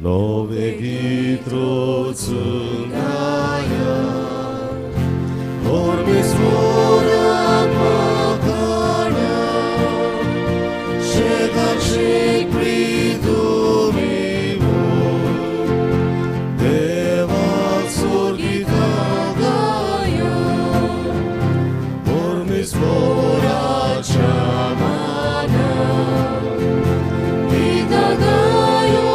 Nove gitro tsungaya, ormismora makana, shekachik pridumimu, deva surgitagaya, ormismora chamana, gitagayo.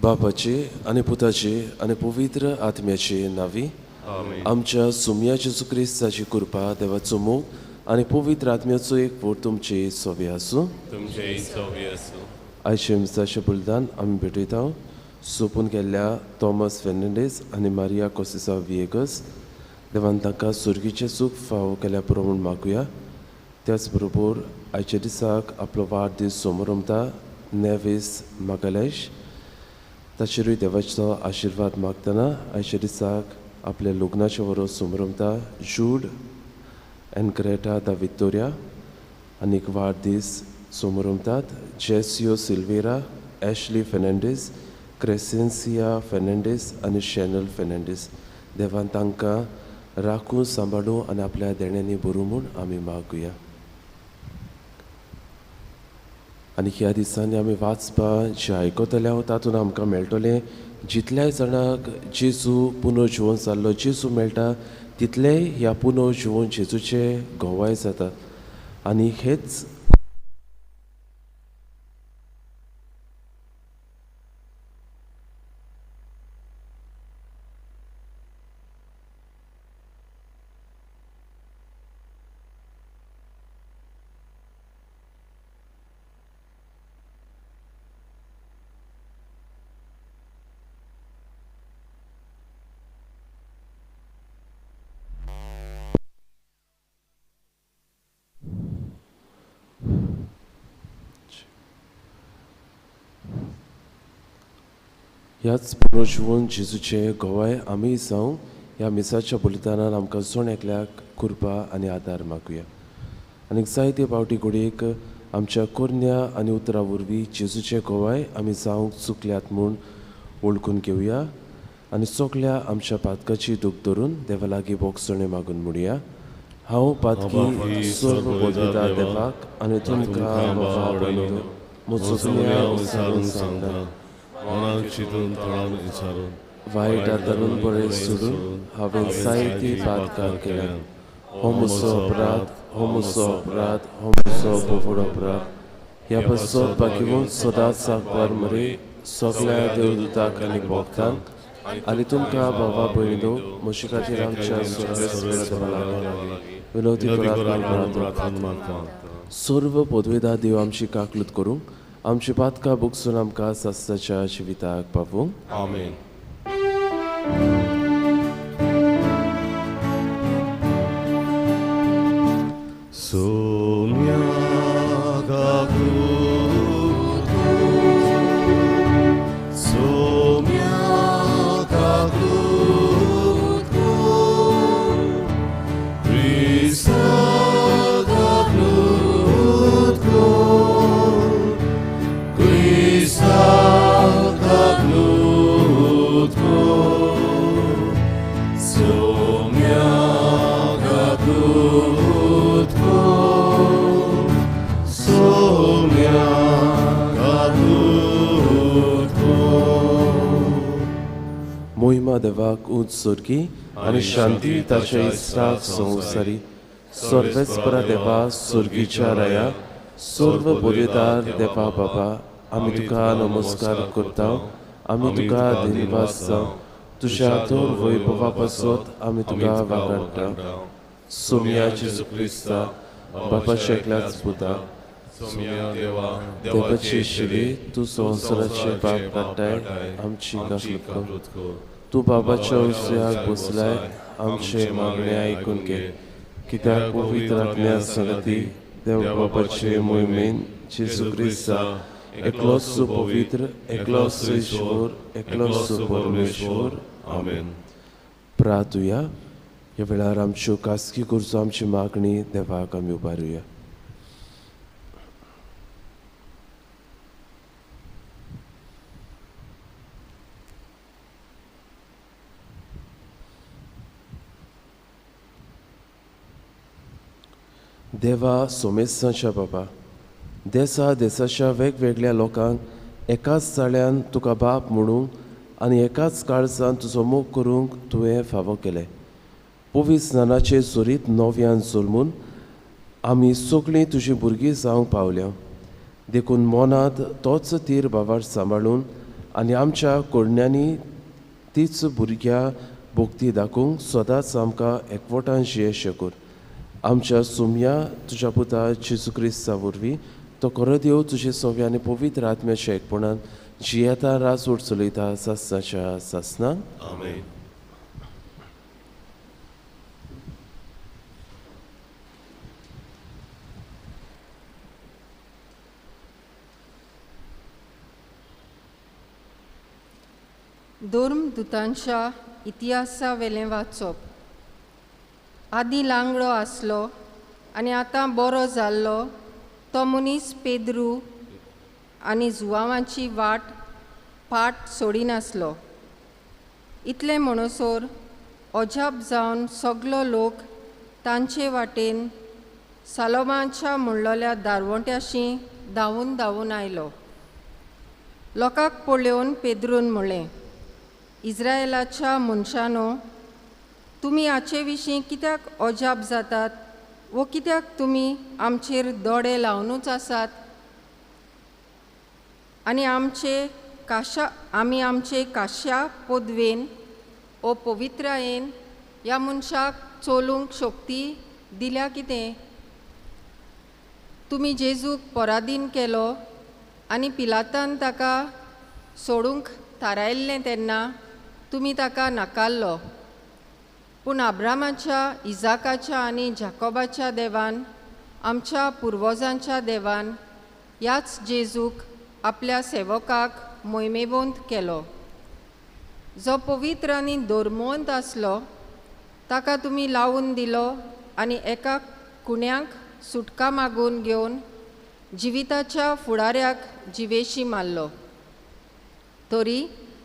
बापाची आनी पुताची आनी पवित्र आत्म्याची नावी आमच्या सुम्या जेजू क्रिस्ताची कृपा, देवाचो मोग आनी पवित्र आत्म्याचो एक पोट तुमची सोबी आसूं. आयचे मिसाचें बलिदान आमी भेटयता सोंपून गेल्ल्या थॉमस फेर्नांडीस आनी मारिया कोसिसा विएगस. देवान तांकां सुर्गीचें सूख फावो केल्या पुरो म्हूण मागुया. त्याच बरोबर आयच्या दिसाक आपलो वाडदीस सोमरमता नेवीस मागलेश ताचेरूय देवाचो आशिर्वाद मागतना आयच्या दिसाक आपल्या लग्नाचें वरोस सोमरमता जूड एंड ग्रेटा दा विक्टोरिया. आनीक वाडदीस सोमरमतात जेसियो सिल्वेरा, एशली फेर्नांडीस, क्रेसेन्सिया फेर्नांडीस आनी शॅनल फेर्नांडीस. देवान तांकां राखून सांबाळूं आनी आपल्या देण्यांनी बरूं म्हूण आमी मागुया. आनी ह्या दिसांनी आमी वाचपा जें आयकतले आहो तातूंत आमकां मेळटलें जितल्याय जाणांक जेजू पुनर्जिवन जाल्लो जेजू मेळटा तितलेय ह्या पुनर्जिवन जेजूचे गवाय जाता. आनी हेच ह्याच पुनर्जिवन जेजूचे गवाय आमी जावं ह्या मिसाच्या बलिदानान आमकां जण एकल्याक कृपा आनी आदार मागुया. आनी जायते फावटी घडयेक आमच्या कोरण्या आनी उतरां वरवीं जेजूचे गवाय आमी जावंक चुकल्यात म्हूण वळखून घेवया आनी सगल्या आमच्या पातकाची दूख धरून देवा लागीं बोगसणे मागून म्हणुया. हांव पातकी सर्व पदवीदार देवाक आनी तुमकां म्हजो विचारून सांगता, वायट आदारून बरें सोडून हांवें जायती पातकां केल्या. हो म्हजो अपराध, हो म्हजो अपराध, हो म्हजो बोबड अपराध. ह्या पासत बाकीवंत सदांच साकवार मरे सगल्या देवदूताक आनी भक्तांक आनी तुमकां बाबा भयणीनो म्हजे खातीर आमच्या विनवती करात. सर्व पदवेदार देव आमची काकलूत करूंक आमची पातकां भोगसून आमकां सासणाच्या जिविताक पावूंक. आमेन. मोहिमा देवाक उंच सोर्गी आनी शांती ताच्या इस्राक संवसारी. सर्वेस्परा देवा सोर्गीच्या राया, सर्व बरेदार देवा बाबा, आमी तुका नमस्कार करता, आमी तुका दिनवास जावं। तुज्या थोर वैभवा पासत आमी तुका वागाडटा। सोम्या जेजू क्रिस्ता बापाच्या एकल्याच पुता, देवाची शिली तूं संवसाराचे पाप काडटाय, आमची काकूट कर। तूं बाबाच्या उजव्याक बसलाय, आमचे मागणे आयकून घे। कित्याक पवित्र आत्म्या संगती देव बाबाचे मोहिमेन जेजू क्रिस्ता एकलोच पवित्र, एकलोच ईश्वर, एकलोच परमेश्वर। आमेन। प्रार्थुया। ह्या वेळार आमच्यो खासगी गरजो, आमची मागणी देवाक आमी उबारुया। देवा सोमेस्तांच्या बाबा, देसा देसाच्या वेगवेगळ्या लोकांक एकाच जाळ्यान तुका बाप म्हणूंक आनी एकाच काळजान तुजो मोग करूंक तुवें फावो केलें। पवित्र स्नानाचे सुरीत नव्यान जल्मून आमी सगळीं तुजीं भुरगीं जावंक पावल्या। देखून मनांत तोच तीर बाबार सांबाळून आनी आमच्या कोडण्यांनी तीच भुरग्या भक्ती दाखोवंक सदांच आमकां एकवटान जियेशें कर। आमच्या सुम्या तुज्या पुता जेजू क्रिस्ता वरवीं तो खरो देव तुजे सव्या आनी पवित्र आत्म्याच्या एकपणान जियेता, राजवट चलयता सासनाच्या सासनाक। आमेन। धर्मदुतांच्या इतिहासा वेलें वाचप। आदीं लांगडो आसलो आनी आतां बरो जाल्लो तो मनीस पेद्रू आनी जुवांवाची वाट पाट सोडिनासलो। इतलें म्हणसर अजाप जावन सगलो लोक तांचे वाटेन सालोमाच्या म्हणलोल्या दारवंट्याशी धांवून धांवून आयलो। लोकांक पळोवन पेद्रून म्हणलें, इस्रायलाच्या मनशानो, तुमी हाचे विशीं कित्याक अजाप जातात वो कित्याक तुमी आमचेर दोळे लावनूच आसात आनी आमचे काशा आमी आमचे काश्या पदवेन ओ पवित्रायेन ह्या मनशाक चलूंक शक्ती दिल्या कितें? तुमी जेजूक पराधीन केलो आनी पिलातान ताका सोडूंक थारायल्लें तेन्ना तुमी ताका नाकारलो। पूण अब्रामाच्या, इजाकाच्या आनी जाकोबाच्या देवान, आमच्या पुर्वजांच्या देवान ह्याच जेजूक आपल्या सेवकाक मोहिमेवंत केलो। जो पवित्र आनी धर्मवंत आसलो ताका तुमी लावून दिलो आनी एका कुण्याक सुटका मागून घेवन जिविताच्या फुडाऱ्याक जिवेशी मारलो। तरी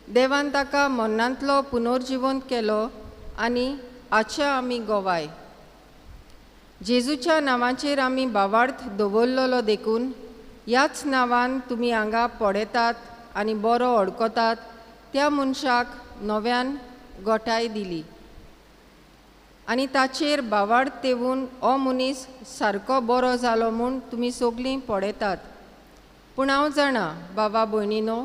देवान ताका मरणांतलो पुनर्जिवंत केलो आनी आच्या आमी गोवाय। जेजूच्या नांवाचेर आमी भावार्थ दवरलेलो देखून ह्याच नांवान तुमी हांगा पळयतात आनी बरो अडकतात त्या मनशाक नव्यान गोठाय दिली आनी ताचेर भावार्थ तेवून हो मनीस सारको बरो जालो म्हूण तुमी सगळीं पळयतात। पूण हांव जाणा बाबा भयणीनो,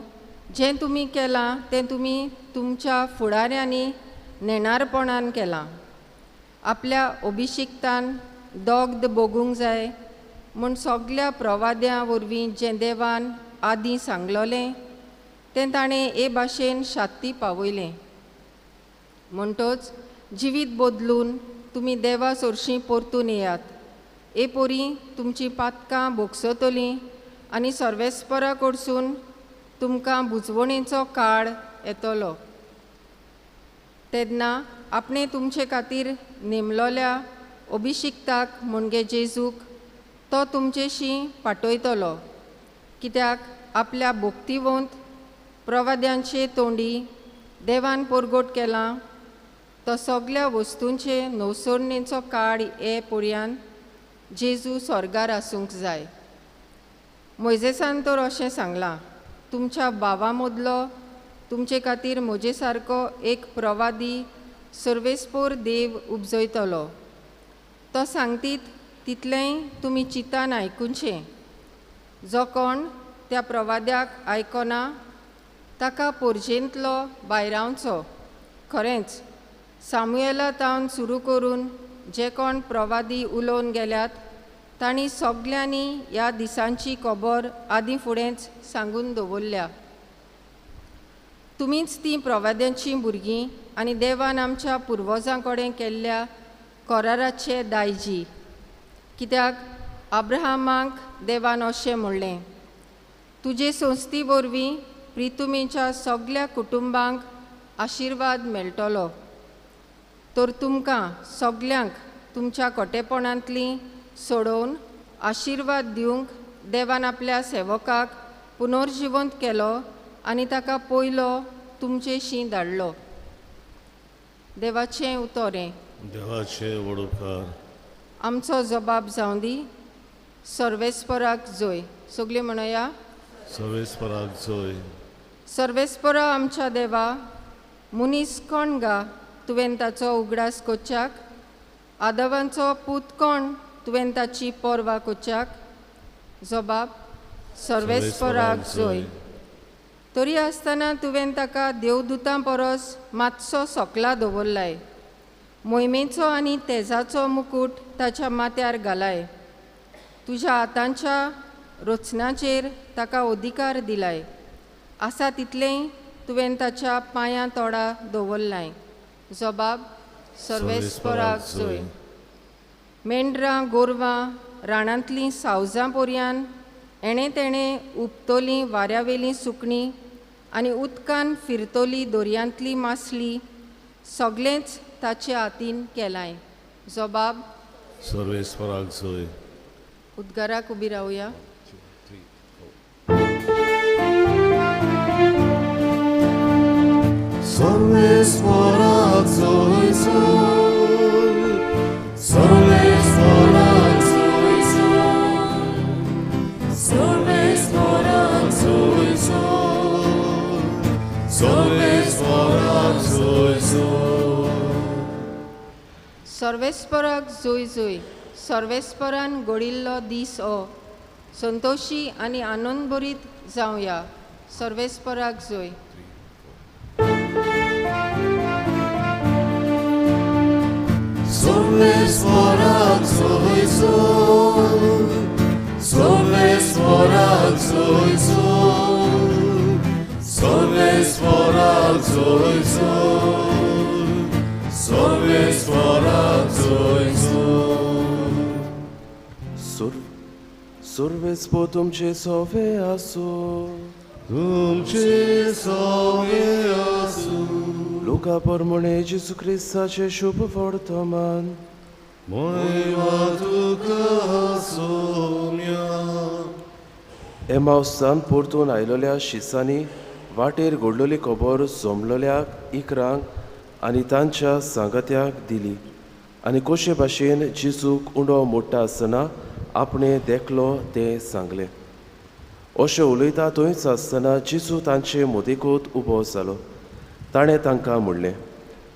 जें तुमी केलां तें तुमी तुमच्या फुडाऱ्यांनी नेणारपणान केलां। आपल्या अभिशिक्तान दोग्ध भोगूंक जाय म्हूण सगल्या प्रवाद्यां वरवीं जें देवान आदीं सांगलोलें तें ताणें हे भाशेन शात्ती पावयलें। म्हणटच जिवीत बदलून तुमी देवा सरशीं परतून येयात। हे पोरी तुमचीं पातकां भोगसतलीं आनी सर्वेस्परा कडसून तुमकां बुजवणेचो काळ येतलो। तेन्ना आपणें तुमचे खातीर नेमलोल्या अभिशिक्ताक म्हणजे जेजूक तो तुमचेशी पाठयतलो, कित्याक आपल्या भक्तिवंत प्रवाद्यांचे तोंडी देवान परगट केलां तो सगल्या वस्तूंचे नवसरणेचो काळ हे पर्यान जेजू स्वर्गार आसूंक जाय। मोयजेसान तर अशें सांगलां, तुमच्या भावा मदलो तुमचे खातीर म्हजे सारको एक प्रवादी सर्वेस्पोर देव उपजयतलो। तो सांगतीत तितलेंय तुमी चिंतान आयकुचें। जो कोण त्या प्रवाद्याक आयकना ताका पोरजेंतलो भायरावचो. खरेंच सामुएला तावन सुरू करून जे कोण प्रवादी उलोवन गेल्यात तांणी सगल्यांनी ह्या दिसांची खबर आदीं फुडेंच सांगून दवरल्या. तुमीच तीं प्रवाद्यांचीं भुरगीं आनी देवान आमच्या पुर्वजां कडेन केल्ल्या कराराचे दायजी. कित्याक अब्राहमाक देवान अशें म्हणलें, तुजे संस्थी वरवीं प्रितुमेच्या सगल्या कुटुंबांक आशिर्वाद मेळटलो. तर तुमकां सगल्यांक तुमच्या कोटेपणांतलीं सोडोवन आशिर्वाद दिवंक देवान आपल्या सेवकाक पुनर्जिवंत केलो आनी ताका पयलो तुमचेशी धाडलो. देवाचें उतोरें. देवाचे व्हड उपकार. आमचो जबाब जावं दी सर्वेस्पराक जोय. सगळीं म्हणया सर्वेस्पराक जोय. सर्वेस्परा आमच्या देवा, मनीस कोण गा तुवें ताचो उगडास कोच्याक? आदवांचो पूत कोण तुवें ताची पर्वा कोच्याक? जबाब सर्वेस्पराक जोय. तरी आसतना तुवें ताका देवदूतां परस मातसो सकला दवरलाय, मोहिमेचो आनी तेजाचो मुकूट ताच्या माथ्यार घालाय, तुज्या हातांच्या रचनाचेर ताका अधिकार दिलाय, आसा तितलेंय तुवें ताच्या पांयां तोडा दवरलाय. जबाब सर्वेस्पराक जोय. मेंढरां गोरवां रानांतलीं सावजां पोरयान एणें तेणें उपतलीं वाऱ्यावेलीं सुकणीं आनी उदकान फिरतली दर्यांतली मासली सगळेंच ताचे हातीन केलाय. जबाब सर्वेस्पराक जोय. उद्गाराक उबी रावया. सर्वेस्पराक जोय जोय, सर्वेस्पराक जोय जोय, सर्वेस्पराक जोय जोय, सर्वेस्पराक जोय जोय. सर्वेस्पराक जोय जोय. सर्वेस्परान घडिल्लो दीस हो, संतोशी आनी आनंदभरीत जावया. सर्वेस्पराक जोय. सर्वेस्पराक जोय जोय, सर्वेस्पराक जोय जोय, सर्वेस्पराक जोय जोय, सर्वेस्पराक जोय जोय. सर्वेस्पर तुमचे सोवे आसूं. तुमचे सोवे आसूं. लुका प्रमाणे जेजू क्रिस्ताचें शुभ वर्तमान. मोहिमा तुका सोम्या. एमावसान परतून आयलोल्या शिसांनी वाटेर घडलोली खबर सोमलोल्या इकरांक आनी तांच्या सांगात्यांक दिली आनी कशे भाशेन जेजूक उंडो मोडटा आसतना आपणें देखलो तें सांगलें. अशें उलयता थंयच आसतना जेजू तांचे मदेकूत उबो जालो. ताणें तांकां म्हणलें,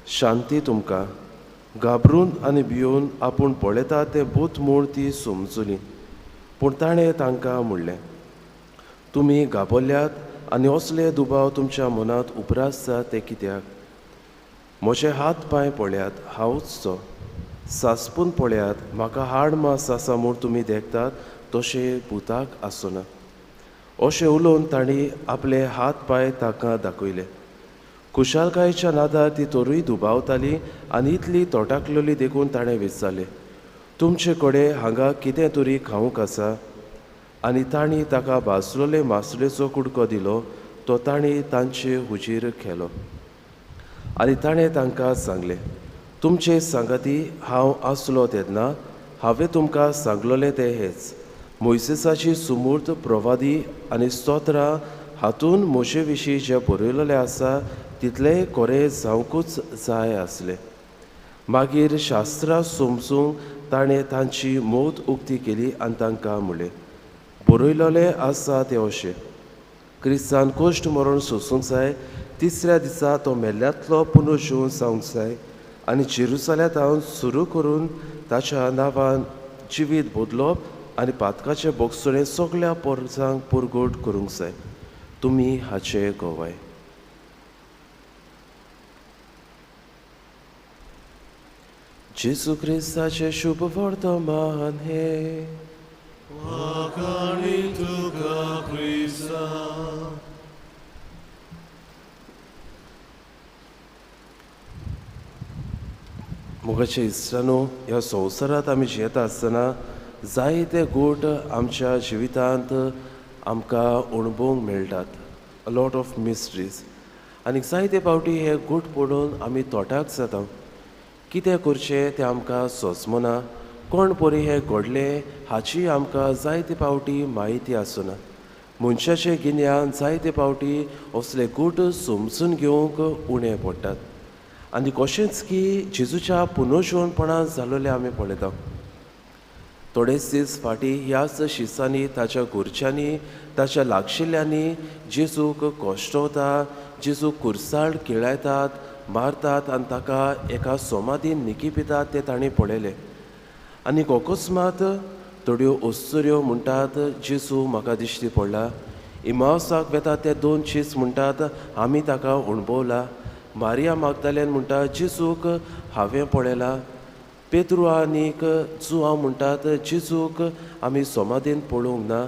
शांती तुमकां. घाबरून आनी भियोवन आपूण पळयता तें भूत म्हूण ती समजली. पूण ताणें तांकां म्हणलें, तुमी घाबरल्यात आनी असले दुबाव तुमच्या मनांत उप्रासता ते कित्याक? म्हजे हात पांय पळयात, हांवूच तो. सासपून पळयात, म्हाका हाड मास आसा म्हूण तुमी देखतात तशें भुताक आसना. अशें उलोवन तांणी आपले हात पांय तांकां दाखयले. खुशालकायेच्या नादार ती तरूय दुबावताली आनी इतली तोटाकलेली देखून ताणें विचारलें, तुमचे कडेन हांगा कितें तरी खावंक आसा? आनी तांणी ताका भाजलेले मासळेचो कुडको दिलो, तो तांणी तांचे हुजीर केलो. आनी ताणें तांकां सांगलें, तुमचे सांगाती हांव आसलो तेन्ना हांवें तुमकां सांगलोलें तें हेंच, मोयसेसाची सुमूर्त प्रवादी आनी स्तोत्रां हातून म्हजे विशीं जें बरयलेलें आसा तितलेंय कोरें जावंकूच जाय आसलें. मागीर शास्त्रां समजूंक ताणें तांची मौत उक्ती केली आनी तांकां म्हणलें, बरयलोलें आसा तें अशें, क्रिस्तान कश्ट मरण सोसूंक जाय, तिसऱ्या दिसा तो मेल्ल्यांतलो पुनर्जीवन जावंक जाय आनी जेरुसलेमांत सुरू करून ताच्या नांवान जिवीत बदलप आनी पातकाचे बोगसणे सगळ्या पोरसांक पुरगोट करूंक जाय. तुमी हाचे गवाय. जेजू क्रिस्ताचें शुभ वर्तमान हें. वाखाणी तुका क्रिस्ता. मोगाचे इश्टानो, ह्या संवसारांत आमी जियेता आसतना जायते गूट आमच्या जिवितांत आमकां अणभवूंक मेळटात. A lot of mysteries. आनी जायते फावटी हे गूट पडून आमी तोटाक जाता. कितें करचें तें आमकां सोंसमना, कोण परी हें घडलें हाची आमकां जायते फावटी म्हायती आसना. मनशाचें गिन्यान जायते फावटी असले गूट समजून घेवंक उणें पडटात. आनी कशेंच की जेजूच्या पुनर्जिवनपणान जालोलें आमी पळयता. थोडेच दीस फाटीं ह्याच शिसांनी ताच्या घरच्यांनी ताच्या लागशिल्ल्यांनी जेजूक कश्टवता, जेजूक कुरसाळ किळायतात, मारतात आनी ताका एका सोमादीन निकिपितात तें तांणी पळयलें. आनी अकस्मात थोड्यो अस्तुऱ्यो म्हणटात जेजू म्हाका दिश्टी पडला. इमावसाक वेता ते दोन शीस म्हणटात आमी ताका अणभवला. मारिया मागदाल्यान म्हणटा जेजूक हांवें पळयला. पेत्रू आनीक जुआंव म्हणटात जेजूक आमी सोमादीन पळोवंक ना.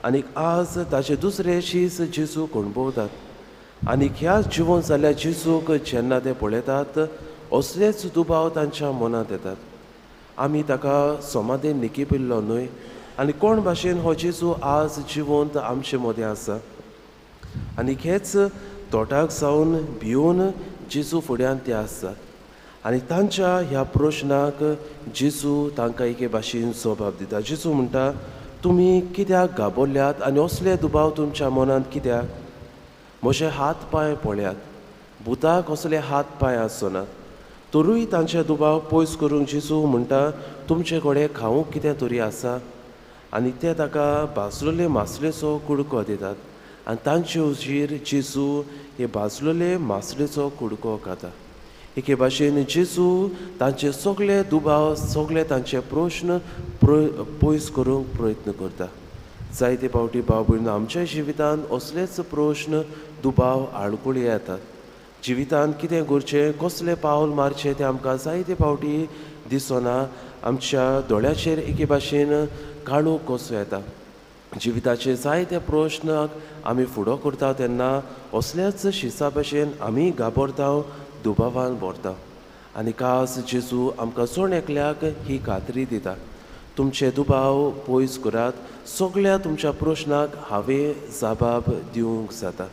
आनीक आज ताचे दुसरे शीस जेजूक अणभवतात. आनी ह्या जिवन जाल्ल्या जेजूक जेन्ना ते पळयतात असलेच दुबाव तांच्या मनांत येतात. आमी ताका सोमादीन निकिपिल्लो न्हय आनी कोण भाशेन हो जेजू आज जिवंत आमचे मदें आसा. आनी हेच तोटाक जावन भिवन जेजू फुड्यान ते आसतात. आनी तांच्या ह्या प्रश्नाक जेजू तांकां एके भाशेन जबाब दिता. जेजू म्हणटा तुमी कित्याक घाबरल्यात आनी असले दुबाव तुमच्या मनांत कित्याक? म्हजे हात पांय पळयात, भुताक असले हात पांय आसनात. तरूय तांचे दुबाव पयस करूंक जेजू म्हणटा तुमचे कडेन खावंक कितें तरी आसा. आनी ते ताका भाजलेले मासलेचो कुडको दितात आनी तांचे उजीर जेजू हे भाजलेले मासलेचो कुडको खाता. एके भाशेन जेजू तांचे सगळे दुबाव, सगळे तांचे प्रश्न पयस करूंक प्रयत्न करता. जायते फावटी भाव भयण आमच्या जिवितांत असलेच प्रश्न, दुबाव, आडकुळी येतात. जिवितांत कितें करचें, कसलें पावल मारचें तें आमकां जायते फावटी दिसना. आमच्या दोळ्याचेर एके भाशेन काळोख कसो येता. जिविताचे जायते प्रश्नाक आमी फुडो करता तेन्ना असल्याच शिसा भाशेन आमी घाबरता, दुबावान भरता. आनी खास जेजू आमकां जण एकल्याक ही खात्री दिता, तुमचे दुबाव पयस करात, सगळ्या तुमच्या प्रश्नाक हांवें जबाब दिवंक जाता.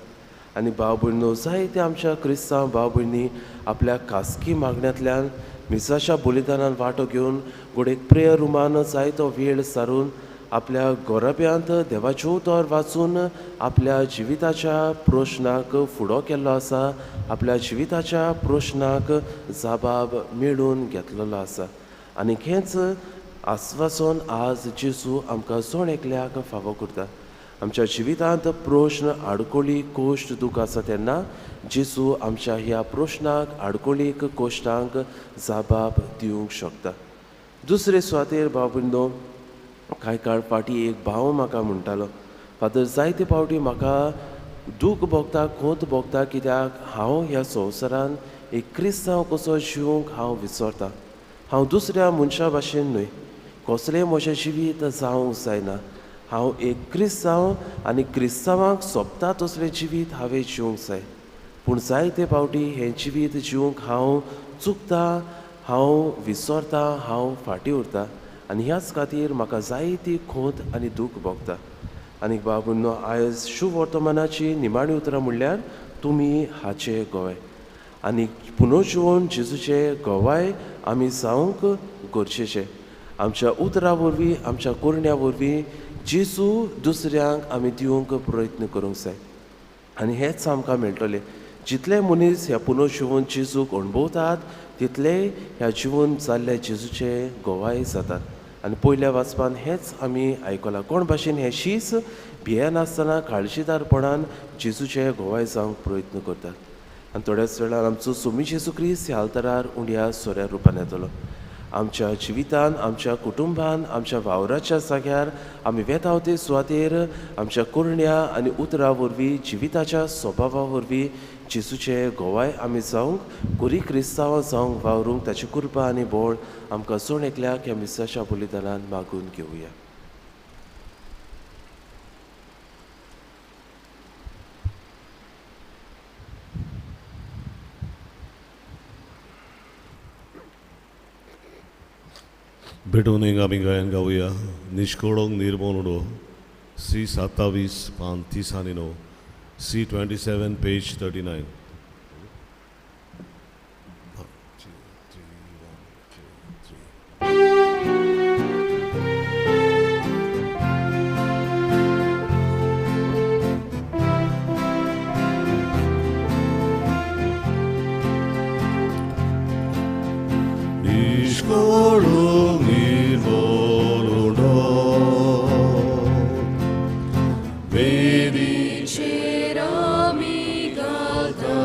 आनी भाव भयणो, जायते आमच्या क्रिस्तांव भाव भयणी आपल्या खासगी मागण्यांतल्यान मिसाच्या बलिदानान वांटो घेवन घडये प्रेयर रुमान जायतो वेळ सारून आपल्या गोरब्यांत देवाच्यो उतर वाचून आपल्या जिविताच्या प्रश्नाक फुडो केल्लो आसा, आपल्या जिविताच्या प्रश्नाक जबाब मेळून घेतलेलो आसा. आनी हेंच आस्वासन आज जेजू आमकां जण एकल्याक फावो करता. आमच्या जिवितांत प्रश्न, आडकोळी, कोश्ट, दूख आसा तेन्ना जेजू आमच्या ह्या प्रश्नाक, आडकोळीक, कोश्टांक जबाब दिवंक शकता. दुसरे सुवातेर भाव भयणो, कांय काळ फाटीं एक भाव म्हाका म्हणटालो, फादर जायते फावटी म्हाका दूख भोगता, खोत भोगता, कित्याक हांव ह्या संवसारान एक क्रिस्तांव कसो जिवंक हांव विसरता. हांव दुसऱ्या मनशा भाशेन न्हय, कसलें म्हजें जिवीत जावंक जायना. हांव एक क्रिस्तांव आनी क्रिस्तांवांक सोबता तसलें जिवीत हांवें जिवंक जाय. पूण जायते फावटी हें जिवीत जिवंक हांव चुकता, हांव विसरता, हांव फाटीं उरता आनी ह्याच खातीर म्हाका जायती खोत आनी दूख भोगता. आनी बाबूनो, आयज शुभवर्तमानाची निमाणी उतरां म्हणल्यार तुमी हाचे गवाय आनी पुनर्जिवन जेजूचे गवाय आमी जावंक गरजेचे. आमच्या उतरां वरवीं, आमच्या करण्या वरवीं जेजू दुसऱ्यांक आमी दिवंक प्रयत्न करूंक जाय. आनी हेंच आमकां मेळटलें. जितले मनीस ह्या पुनर्जिवन जेजूक अणभवतात तितले ह्या जिवन जाल्ल्या जेजूचे गवाय जातात. आनी पयल्या वाचपान हेंच आमी आयकलां, कोण भाशेन हें शीस भियेनासतना काळजीदारपणान जेजूचे गवाय जावंक प्रयत्न करतात. आनी थोड्याच वेळार आमचो सोमी जेजू क्रिस्त ह्या आल्तारार उंड्या सोऱ्या रुपान येतलो. आमच्या जिवितान, आमच्या कुटुंबान, आमच्या वावराच्या जाग्यार आमी वेता ते सुवातेर आमच्या करण्या आनी उतरां वरवीं, जिविताच्या स्वभावा वरवीं जेजूचे गोवाय आमी जावंक, गोरी क्रिस्तांवां जावंक वावरूंक ताची कृपा आनी बळ आमकां जण एकल्याक ह्या मिसाच्या बलिदानान मागून घेवया. भेटून एक आमी गायन गावया निष्कोळोंक निर्मोण उडो सी 27 पान 39, C 27 page 39. 1 2 3 1 2 3. निष्कोळोंक निर्मोण उडो वेदीचेर आमी घालता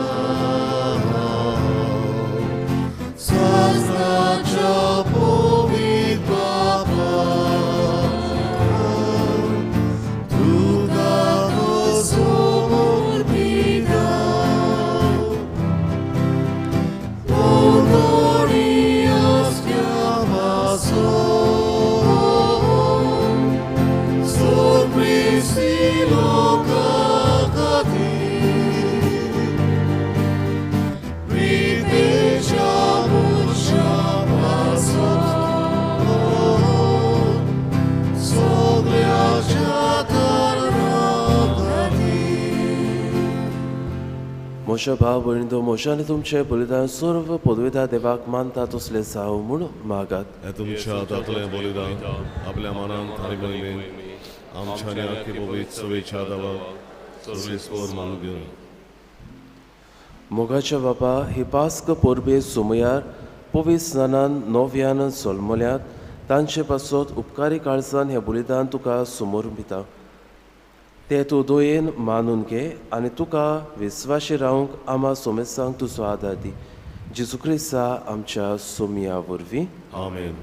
सासणाच्या पवित्र बापा तुका तो समर्पिता म्हज्या भाव भयणींनो, म्हज्या आनी तुमचें बलिदान सर्व पदवेता देवाक मानता तसलें जावं म्हूण मागात. हें तुमच्या हातांतलें बलिदान आपल्या मनान आनी मोहिमेन आमच्या आनी आख्खे पवित्र सभेच्या देवाक सर्वेस्पर मानून घेवन. मोगाच्या बापा, ही पास्क परबे सुमयार पवित्र स्नानान नव्यान जल्मल्यात तांचे पासत उपकारी काळजान हें बलिदान तुका समर्पिता. ते तूं दयेन मानून घे आनी तुका विस्वाशी रावंक आमा सोमेसांक तुजो आदार दी. जेजू क्रिस्ता आमच्या सोमया वरवीं. आमेन.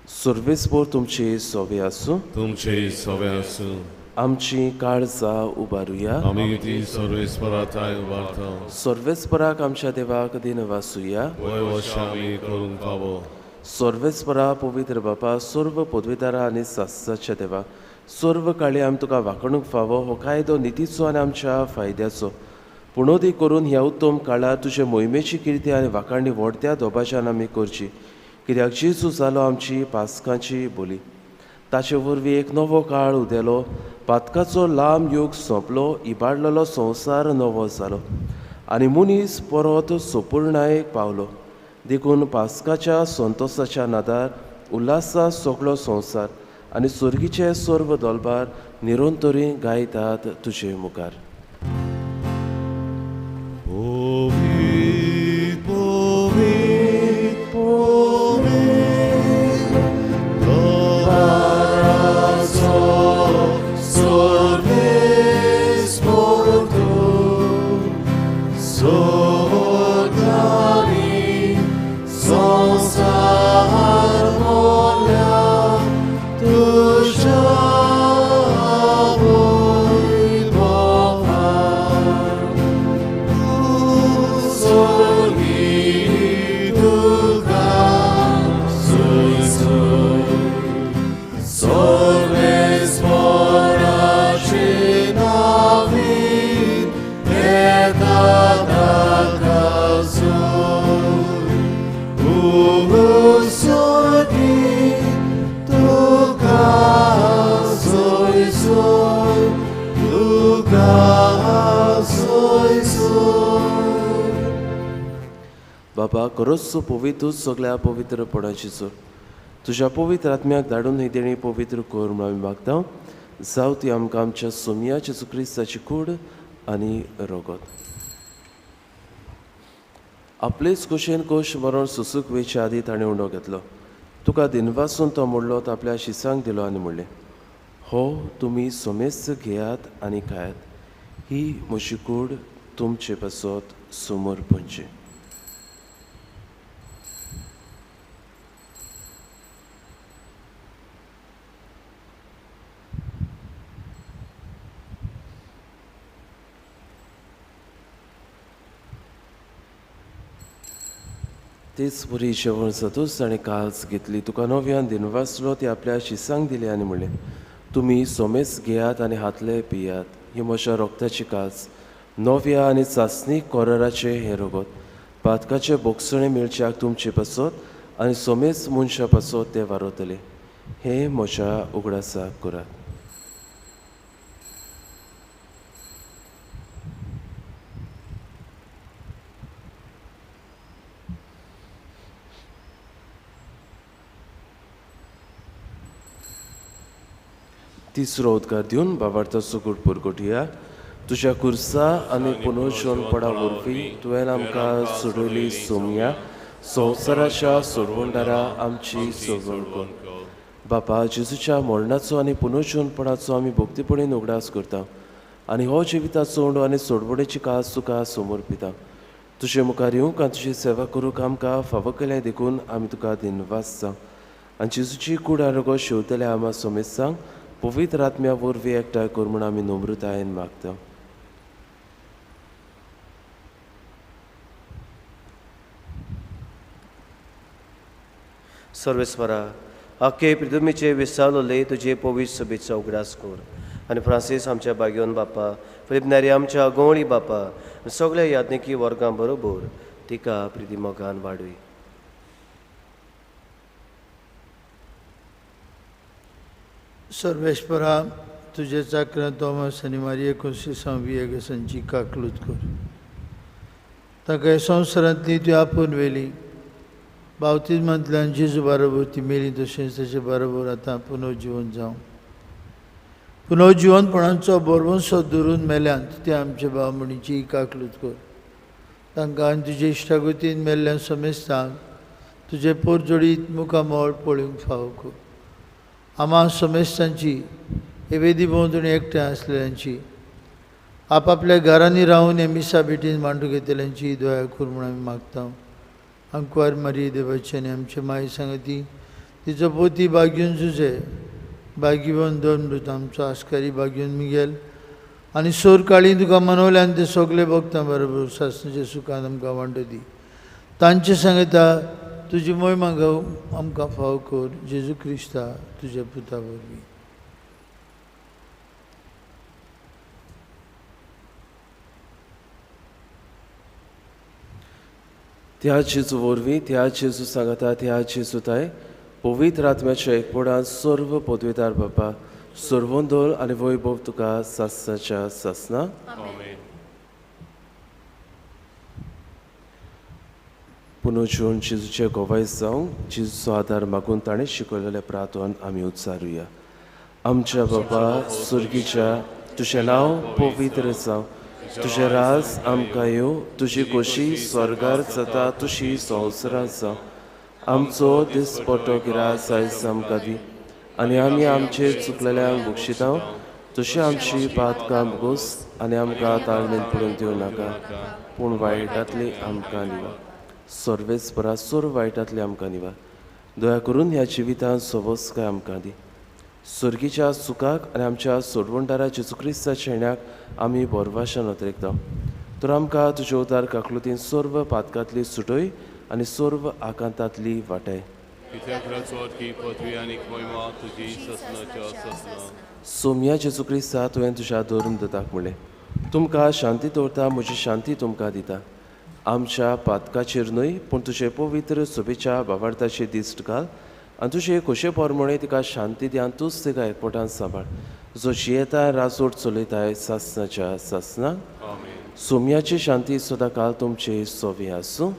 सर्वेस्पर तुमची सोवे आसूं. तुमचे सोवे आसूं. आमची काळजां उबारुया. आमी ती सर्वेस्परा थांय उबारता. सर्वेस्पराक आमच्या देवाक दिनवासुया. वय वर्षा आमी करूंक फावो. सर्वेस्परा पवित्र बापा, सर्व पदवीदारा आनी सासणाच्या देवा, सर्व काळी आमी तुका वांकणूक फावो हो कायदो नितीचो आनी आमच्या फायद्याचो. पूण अदीक करून ह्या उत्तम काळार तुजे मोहिमेची किर्ती आनी वाखाणी व्हडत्या दोबाच्यान आमी करची, कित्याक जेजू जालो आमची पास्कांची बोली. ताचे वरवीं एक नवो काळ उदेलो, पातकाचो लांब योग सोंपलो, इबाडलेलो संवसार नवो जालो आनी मनीस परत सोपूर्णायेक पावलो. देखून पास्काच्या संतोसाच्या नादार उल्हासा सगळो संवसार आनी सर्गीचे सर्व दलबार निरंतरी गायतात तुजे मुखार. बाबा, खरोच पवित्र सगळ्या पवित्रपणाची चोर तुज्या पवित्र आत्म्याक धाडून ही देणी पवित्र कर म्हूण आमी मागता. जावं ती आमकां आमच्या सोमया जेजू क्रिस्ताची कूड आनी रगत. आपलेच कुशेन कोश मरण सुसूक वेचे आदी ताणें उंडो घेतलो. तुका दिनवासून तो मोडलो, तो आपल्या शिसांक दिलो आनी म्हणलें, हो तुमी सोमेस्त घेयात आनी खायात, ही म्हजी कूड तुमचे पासत समर्पणची. तेच पुरी जेवण जातूच ताणें काल्स घेतली, तुका नव्यान दिनवासलो, ती आपल्या शिसांक दिली आनी म्हणलें, तुमी सोमेस घेयात आनी हातले पियात, ही म्हज्या रोगताची काल्स, नव्या आनी चांचणी कोराराचें हें रगत, पातकाचें बोगसणें मेळच्याक तुमचे पासत आनी सोमेस मनशा पासत तें वारवतलें, हें म्हज्या उगडासाक करात. तिसरो उद्गार दिवन बाबार्थाचो गूट पुरगुटया. तुज्या कुर्सा आनी पुनर्जीवनपणा वरवीं तुवें आमकां सोडयली सोमया, संवसाराच्या सोडवणदारा आमची सोडवण कर. बापा, जेजूच्या मरणाचो आनी पुनर्जीवनपणाचो आमी भक्तीपणीन उगडास करता आनी हो जिविताचो उंडो आनी सोडवणेची कास तुका समर्पिता. तुजे मुखार येवंक आनी तुजी सेवा करूंक आमकां फावो केलें देखून आमी तुका दिनवास जावं आनी जेजूची कूड आरोग्य शेवतल्या आमा सोमेस्तांक पवित्र आत्म्या वरवीं एकठांय कर म्हूण आमी नम्रतायेन मागता. सर्वेस्वरा, आखे पृथ्वीचे विसावलेले तुजे पवित्र सभेचो उगडास कर आनी फ्रांसीस आमच्या भाग्यवन बापा, फिलीप नेरी आमच्या गवळी बापा, सगळ्या याज्ञिकी वर्गां बरोबर तिका प्रिती मोगान वाडय. सर्वेस्परा, तुजे चाकरां तोमस आनी मारिया कोंसेसांव वियेगसांची काकलूत कर. ताका संवसारांतली ती आपोवन व्हेली, बावतिज्मांतल्यान जेजू बारोबर ती मेली, तशेंच ताचे बारोबर आतां पुनर्जिवन जावं. पुनर्जिवनपणाचो बरवंसो धरून मेल्यांत ते आमचे भाव म्हणीची काकलूत कर. तांकां आनी तुजे इश्टागतीन मेल्ल्या समेस्तांक तुजे पोरजोडीत मुखामळ पळोवंक फावो कर. आमा समेस्तांची हे वेदी भोंवतणी एकठांय आसलेल्यांची, आपापल्या घरांनी रावन हे मिसा भेटीन मांडूंक घेतल्यांची दया कर म्हूण आमी मागता. आंकवार मारी देवाची आनी आमचे माई सांगती तिचो पोती बागीवन जुजे, बागीवन दोन मृत आमचो आस्कारी बागीवन मिगेल आनी सोर काळी तुका मनवले आनी ते सगळे भक्तां बरोबर सासणाच्या सुखान आमकां वांटो दी. तांचे सांगता तुजी मोहिमा आमकां फावो कर, जेजू क्रिस्ता तुज्या पुता वरवीं. त्या जेजू वरवीं, त्या जेजू सांगता, त्या जेजू ताय पवित्र आत्म्याच्या एकपणान सर्व पदवेदार बापा, सर्वंदोल आनी वैभव तुका सासणाच्या सासना. पुनर्जीवन जेजूचे गोवाय जावंक जेजूचो आदार मागून ताणें शिकयलेल्या प्रार्थन आमी उच्चारुया. आमच्या बाबा सुर्गीच्या, तुजें नांव पवित्र जावं, तुजें राज आमकां येवं, तुजी खोशी स्वर्गार जाता तशी संवसारांत जावं. आमचो दिसपटो गिरास आयज आमकां दी आनी आमी आमचे चुकलेल्यांक बक्षिता तशी आमची पातकां भोगोस आनी आमकां ताळमेन पडूंक दिवं नाका, पूण वायटांतली आमकां निवा. सर्वेस्परा, सर्व वायटांतली आमकां निवा. दया करून ह्या जिवितांत सवस्काय आमकां दी. सर्गीच्या सुखाक आनी आमच्या सोडवणदारा जेजू क्रिस्ताच्या येण्याक आमी बोरवाशान अतरेकता. तर आमकां तुजे उदार काकलुतीन सर्व पातकांतली सुटय आनी सर्व आकांतांतली वाटाय. सोमया जेजू क्रिस्ता, तुवें तुज्या धर्म दताक म्हणलें, तुमकां शांती दवरता, म्हजी शांती तुमकां दिता. आमच्या पातकाचेर न्हय पूण तुजे पवित्र सभेच्या बाबार्थाचेर दिश्ट घाल आनी तुजे खोशे पोरमोणे तिका शांती दी आनी तूंच तिका एकवटान सांबाळ, जो जियेता राजवट चलयताय सासणाच्या सासना. सोमयाची शांती सदांकाल तुमचे सोवी आसूं.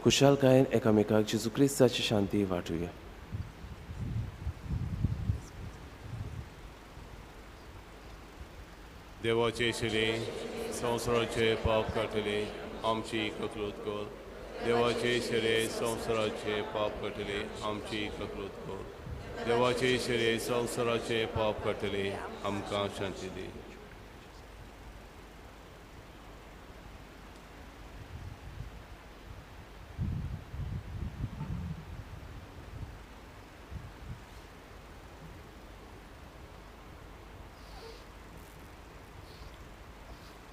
खुशालकायेन एकामेकाक जेजू क्रिस्ताची शांती वांटुया. देवाचे शिरे संवसाराचे पाप काडटले आमची ककलूत कर. देवाचे शिरे संवसाराचे पाप काडटले आमची ककलूत कर. देवाचे शिरे संवसाराचे पाप काडटले आमकां शांती दी.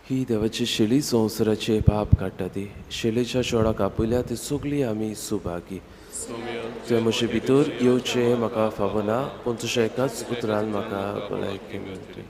ही देवाची शेली संवसाराचे पाप काडटा ती शेलेच्या चोडाक आपयल्या ती सगळी आमी सुभागी. तुवें म्हजे भितर येवचें म्हाका फावना, पूण तुज्या एकाच उतरान म्हाका भलायकी मेळटली.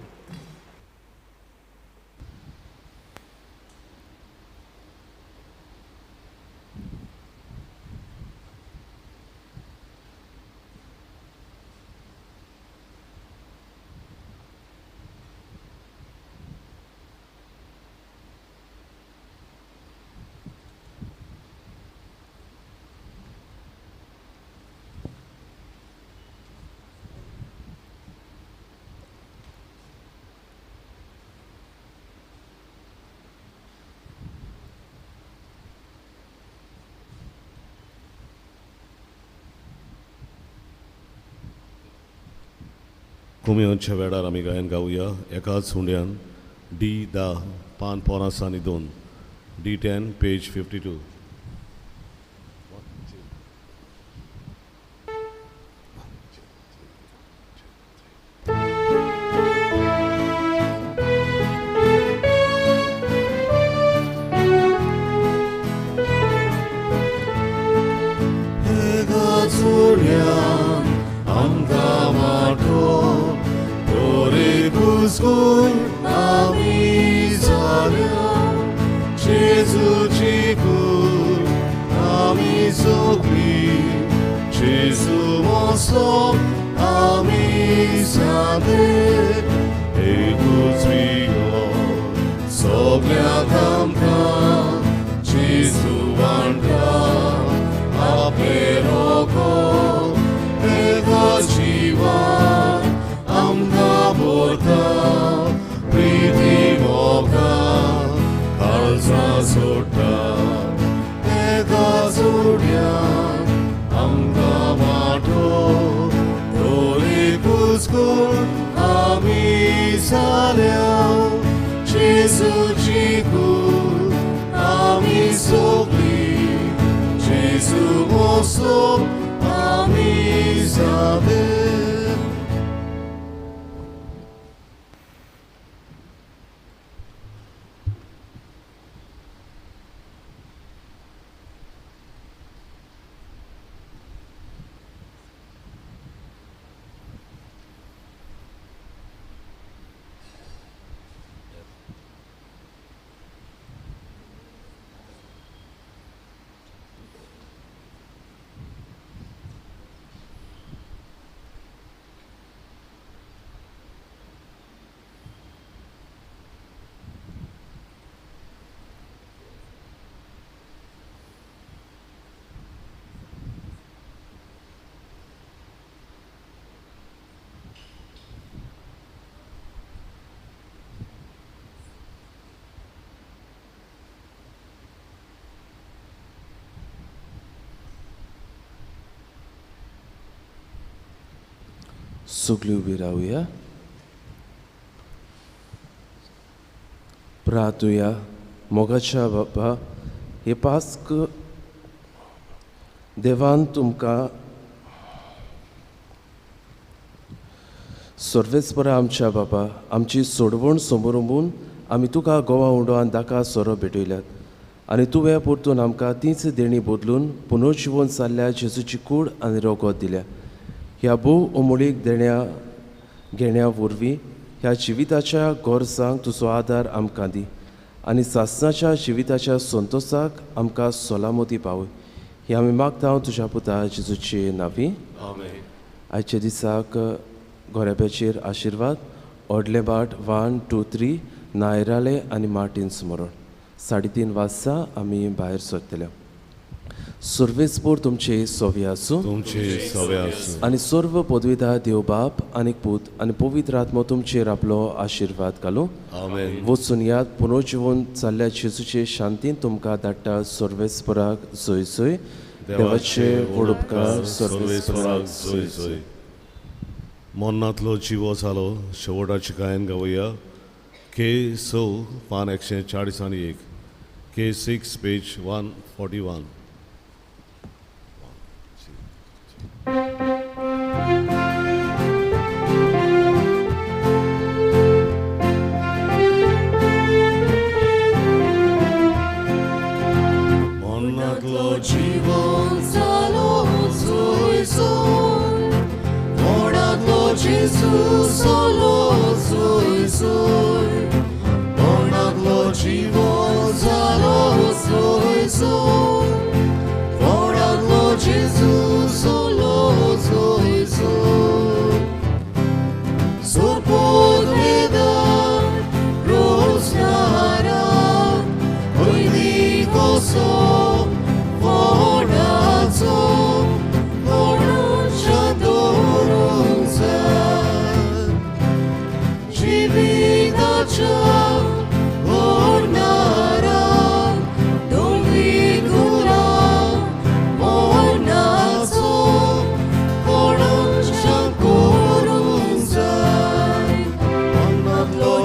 कुमेवच्या वेळार आमी गायन गावया एकाच हुंड्यान डी 10 पान 5 आनी 2 D 10 page 52. सगळी उबी रावया. प्रार्थुया. मोगाच्या बापा, हे पास्क देवान तुमकां सर्वेस्परा आमच्या बापा आमची सोडवण समोरंबून आमी तुका गोवा उंडो दाका सोरो भेटयल्यात आनी तुवें परतून आमकां तीच देणी बदलून पुनर्जिवन जाल्ल्या जेजूची कूड आनी रगत दिल्या. ह्या भोव अमोलीक देण्या घेण्या वरवीं ह्या जिविताच्या गरजांक तुजो आदार आमकां दी आनी सासणाच्या जिविताच्या संतोसाक आमकां सलामती पावय. ही आमी मागता तुज्या पुता जेजूचे नांवी. आयच्या दिसाक गोरेब्याचेर आशिर्वाद ओडले बाट 1 2 3 नायराले आनी मार्टीन स्मरण. 3:30 वाजता आमी भायर सरतले. सर्वेस्पोर तुमचे सोवे आसूं, तुमचे सोवे आसूं आनी सर्व पदवीधा देव बाप आनी पूत आनी पवित्र आत्मो तुमचेर आपलो आशिर्वाद घालूं. आमेन. वचून याद पुनर्जिवन जाल्ल्या जेजूचे शांतीन तुमकां धाडटा. सर्वेस्पराक जय जय. देवाचे व्हड उपकार. सर्वेस्पराक जय जय. मरणांतलो जिवो जालो शेवटाची गायन गावया के 6 पान 141 के 6 पेज 141.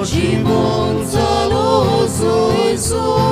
जीवन जालो जैसो।